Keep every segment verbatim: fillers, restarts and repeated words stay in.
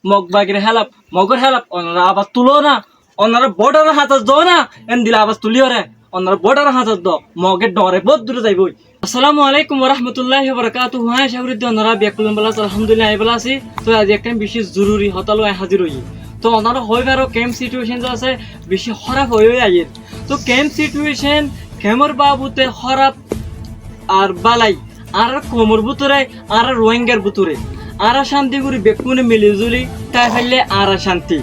Mog bagir hélaf, Mogor hélaf, onora abas tuló na, onora bodhar hañsat zoó na, endilla abas tulí ore, onora bodhar hañsat zoó, Moge dhoñre bóut dure zaibói. Assalamu alaikum warahmatulláhi wabarakátuhu. Añcá gorí de onora bekkún bála asó, alhamdulillah, añí bála así. Toi aijja ekkán bicí zoruri hotá loi añí házir óiyi. Toi onora hoói faró, kemp situécon ze asé, bicí hóraf ói ói aiyér. Toi kemp situécon, kempor babute hóraf ar bálai, añárar koumor bútore, añárar Ruáingar bútore, añára cánti gorí bekkúne mili zuli tái faillé añára cánti.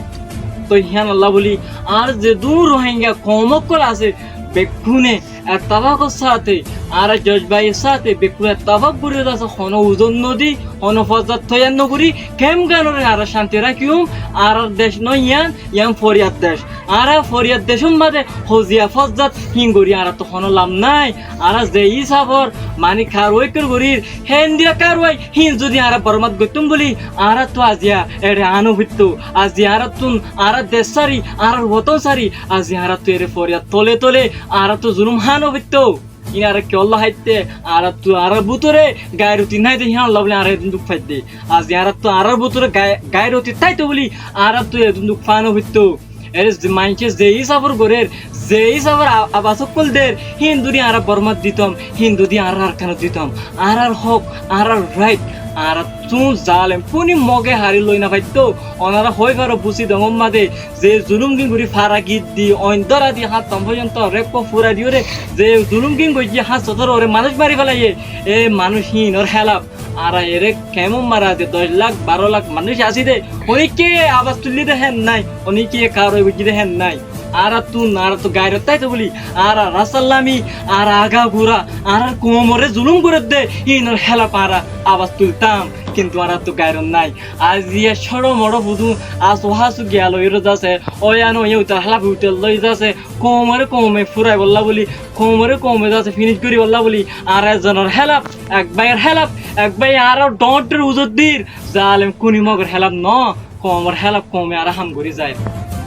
Toi híyanolla bóli, añárar zedún Ruáinga koum ókkol asé, bekkúne ettefakor sáte, añára zozbair sáte, bekkúne ettefak gorí de asé, honó uzon nodi, honó fozzat toiyar nogorí, kemp gánore añára cánti rakíyum, añárar dec no yián, yián foriyar dec. Añára foriyar decór mazé hoziya fozzat híin gorí añárattu honó laf nái. Añára ze hísafor mani karwai gorír, héndilla karwai híin zodi añára Bormat goittúm bóli, añárattu aijja eçe aá no foitto. Aijja añárattún añárar dec sári, añárar wotón sári, aijja añárattu ere foriyar tole tole añárattu zulúm háa no foitto. Iín añára kiyólla háitte, añárattu añárar bútore gairoti nái de híyanolla bóli añára edún duk faidde. Aijja añárattu añárar bútore gai-, gairoti táito bóli añárattu edún duk faa no foitto. Ere ze maincé ze hísafor gorér, ze hísafor a-, abas ókkol der, híin zodi añára Bormat ditom, híin zodi añára Arkanot ditom, añárar hók, añárar rait, añárattún zalem kúni Moge harí loi no faitto. Onora hoói faró Busidongor mazé ze zulúmgin gorí fara giddi, oin dóra di, háttam foijjonto rekko fura diyóre, ze zulúmgin goijjé, háñt sóttor uore manúic mari félaiyé, e manúic híinor hélaf. Añára ere kempor mazé doc lak, baró lak manúic así de, honíkkiye abas tuillé de héen nái, honíkkiye karwai goijjé de héen nái. Añárattún, añárattu gairot táito bóli, añára rasta lami, añára agagura, añárar koumoré zulúm gorédde, híinor hélaf añára abas tuiltam, kintu añárattu gairot nái. Aijja córo moçó fudú, asu hásu giya loiyóre zasé, óiyan óiyan uitar hélaf uitar loi zasé, koumoré koume furaibolla bóli, koumoré koume zasé finic goríbolla bóli, añára ezzonor hélaf, ek báiyor hélaf, ek báiye añárar dhoóñr dhoóñr uzor dir, zalem kúni Mogor hélaf noó, koumor hélaf koume añára ham gorí zair.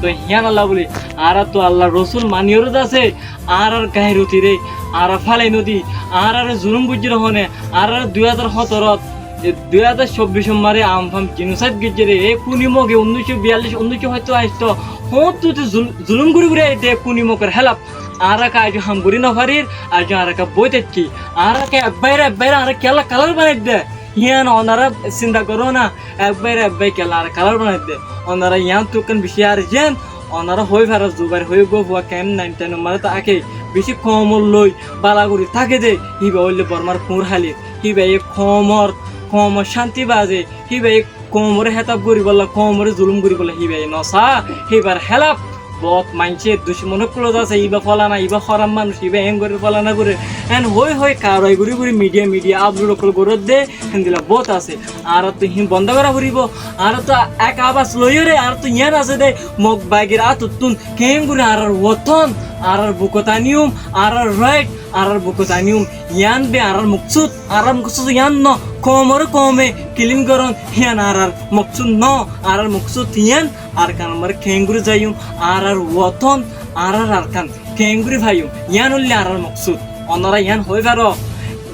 Toi híyanolla bóli, añárattu Allar Rosul maniyóre zasé, añárar gairotiré añára félai no di, añáráre zulúm goijjé de hone, añáráre dui házar hótorot, e dui házar cobbicor mazé Aam Faam jenosaid goijjé de, e kúni Moge unnúic cót biyallic, unnúic cót háitto háitto, hoóñttú zul-, zulúm gorí gorí aiyé de kúni Mogor hélaf. Añára ke aijjó ham gorí no farir, aijjó añára ke bói táikki. Añára ke ek báire ek báire añára kiyólla kalar banaidde, híyan onora sinta goró na, ek báire ek báire kiyólla añára kalar banaidde. Onora yiántu ekkán bicí ar ziyán, onora hoói faró Zubair hoiyé uggúa fua kemp nain tenor mazé táke, bicí koumor loi bála gorí táke de, híba óilde Bormar kuñr hálir, híbaye koumor, koumor cánti baze, híbaye koumoré hétab goríbolla, koumoré zulúm goríbolla híbaye no saá, híbar hélaf bout maincé ducmon ókkol zasé, íba fólana, íba hóraf manúic, íba eén gorér, fólana gorér, eén hoói hoói karwai gorí gorí midiya midiya aplod ókkol gorédde, héndilla bout asé. Añárattu híin bondó gorá foribó. Añárattu ek abas loiyóre, añárattu yián asé dé, Mog bagir átottún keéngorí añárar wotón, añárar bukot aníyum, añárar rait, añárar bukot aníyum, yián de añárar moksúd. Añárar moksúd yián noó, koumoré koume kilin gorón, yián añárar moksúd noó. Añárar moksúd yián Arkanor mazé keéngorí zaiyum, añárar wotón, añárar Arkan keéngorí faiyum, yián óilde añárar moksúd. Onora yián hoói faró,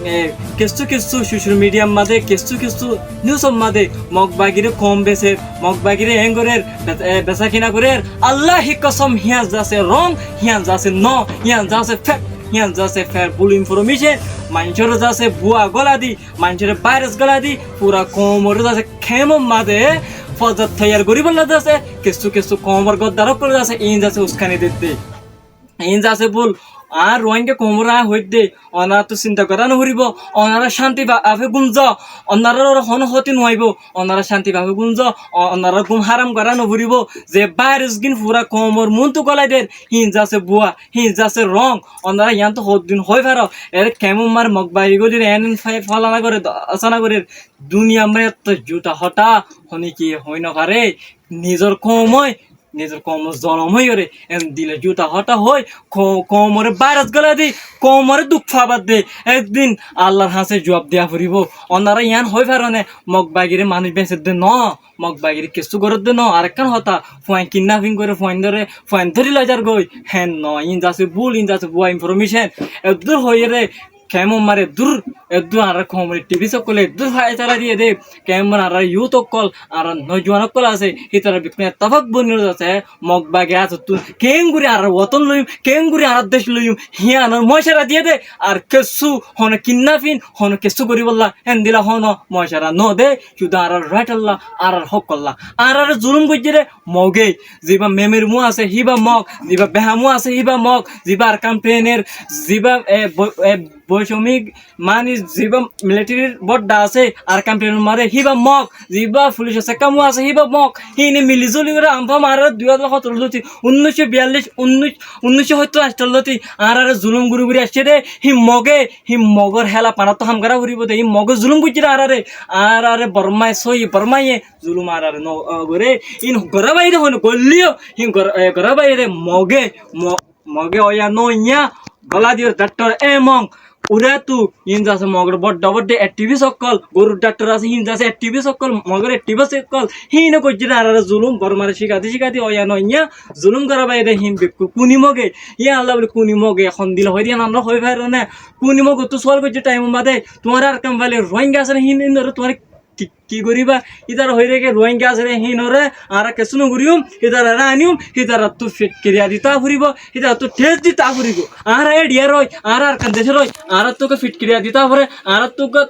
e, kessú kessú social mediar mazé, kessú kessú newsor mazé Mog bagiré koum beser, Mog bagiré eén gorér, be-, e, besá kina gorér, Allahi kosom, yián zasé rong, yián zasé noó, yián zasé fek, yián zasé fer bul informécen, maincóre zasé bua góla di, maincóre bairas góla di, fura koumoré zasé kemor mazé fozzat toiyar goríbolla zasé, kessú kessú koumor goddar ókkolé zasé, iín zasé uskani dedde. Iín zasé bul, añár Ruáinga koumoré aññí hoóidde, onorattú sinta gorá noforibó, onora cánti ba-, bafe gúmzo, onorar uore honó hóti nuaibó, onora cánti bafe gúmzo, o-, onorar gúm háram gorá noforibó, ze bairas gín fura koumor muúntu gólai der, híin zasé bua, híin zasé rong, onora yiántu hoddin hoói faró, ere kemor mazé Mog bagi gólir, eén eén fa-, fólana gorér, do-, asana gorér, duniyar mazé etto juta hotá, honíkiye hoói nofaré, nizor koum ói, nizor koumor zolom óiyoré, endilla juta hotá hoói, ko-, koumoré bairas gólai di, koumoré duk fabadde, ek din Allar hañsé juab diya foribó. Onora yián hoói faróne, Mog bagiré manúic besedde noó, Mog bagiré kessú gorédde noó, arekkán hotá, fuain kidnaping goré, fuain dóre, fuain dóri loi zargói, héen noó, iín zasé bul, iín zasé bua informécen. Eddúr hoiyére, Kemor mazé eddur, eddur añárar koumor ektivis ókkole eddur faisala diyé dé, kemor añárar yut ókkol, añárar nojuwan ókkol asé, hítara bekkún ettefak boni zasé, Mog bagi asottún, keéngorí añárar woton loiyum, keéngorí añárar dec loiyum, híyanor mocara diyé dé, ar kessú, hono kinnafin, hono kessú goríbolla, héndilla hono mocara no de, cúdu añárar raitolla, añárar hókolla. Añárare zulum goijjé dé, Moge, zibá Memir Mu asé, híba Mog, zibá Beha Mu asé, híba Mog, zibá Arkan Pener, zibá, e, bo-, e, boicomik, mani zibá militarir bodda asé, Arkan Pener mazé, híba Mog, zibá fulisor sekka Mu asé, híba Mog, híine mili zuli goré Ampam añárar dui házar hótoro lóti, unnic cót biyallic, unnic, unnic cót hóttor añctó lóti, añárare zulum gorí gorí aiccé dé, hí Moge, hí Mogor hélaf añárattú ham gorá foribó dé, hí Moge zulum goijjé dé añárare, añárare Bormai, sóiyi Bormaiye, zulum añárare no, o, goré, hín gorá baire hono goilleyó, hín gor-, e, gorá baire Moge, Mo-, Moge óiya no óiya, gola diyóre daktor Emong, Uratu, hín zasé Mogor bodda bodda ektivis ókkol, gorur daktor asé, hín zasé ektivis ókkol, Mogor ektivis ókkol, híne goijjé dé añárare zulum, Bormare cíkadi cíkadi óiya no óiya, zulum gorá baire hín bekkún kuni Moge, hín Allah boli kuni Moge, hondilla hoi diyé añára hoi farir né, kuni Mogottú suwal goijjé taimor mazé, tuáñra Arkan faile Rohingya asé né, hín, hín ore tuáñra ki, ki goríba? Ítara hoiré ki Rohingya asé dé híinore añára kessú no goríyum, ítarare aníyum, ítarattú fitkiriya dita foribó, ítarattú thes dita foribó. Añára ediyar ói, añára Arkan decor ói, añárattú ki fitkiriya dita foré, añárattú ki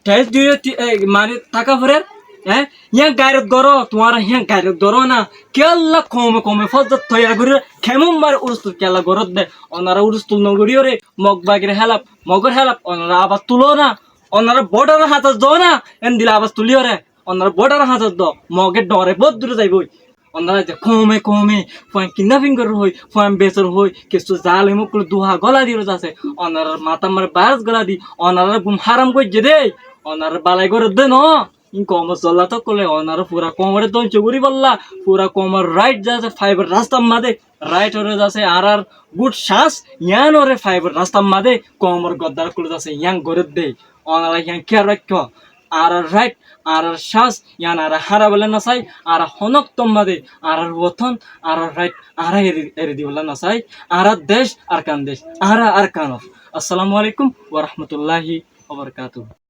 thes diyóre ti-, e, mani táka foré, e? Yían gairot goró, tuáñra yían gairot goró na. Kiyólla koume koume fóujja toiyar gorí, kemor mazé urustul kiyólla goródde? Onora urustul no goríyore, Mog bagir hélaf, Mogor hélaf, onora abas tuló na. Onora bodharor hañsot zo na, endilla abas tuliyóre. Onora bodharor hañsot zo, Moge dhore bóut dure zaibói. Onora ze koume koume, fuain kinnafin gorer hoi, fuain beser hoi, kessú zalem ókkole duha gola diyóre zasé. Onorar matár mazé bairas gola di, onorare gum háram goijjé dé, onorare balai gorer dé no. Hín koumor zollat ókkole, onora fura koumore dóngco goríbolla, fura koumor rait zasé, faibar rastar mazé, rait ore zasé, añárar gud cans, yíanore faibar rastar mazé, koumor goddar ókkole zasé, yían gorer dé. Onora yían kiyal raikkó. Añárar rait, añárar cans, yían añára háraibólla no sai, añára honó októr mazé, añárar woton, añárar rait, añára eri, eri dibolla no sai, añárar dec, Arkan dec, añára Arkanor. Assalamu alaikum wa rahmatullahi wa barakatuhu.